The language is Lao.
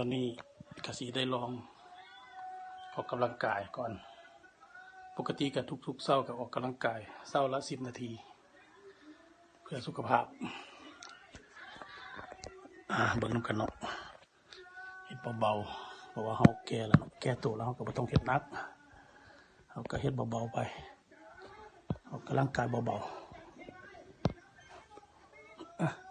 ຕອນນີ້ກະຊິໄດ້ລອງອອກກຳລັງກາຍກ່ອນ. ປົກກະຕິກະທຸກໆເຊົ້າກະອອກກຳລັງກາຍເຊົ້າລະສິບນາທີ ເພື່ອສຸຂະພາບ. ອາ ເບິ່ງນຳກັນເນາະ. ເຮັດເບົາໆ ເພາະວ່າເຮົາແກ່ແລ້ວເນາະ, ແກ່ໂຕແລ້ວເຮົາກະບໍ່ຕ້ອງເຮັດໜັກ, ເຮົາກະເຮັດເບົາໆໄປ, ອອກກຳລັງກາຍເບົາໆ.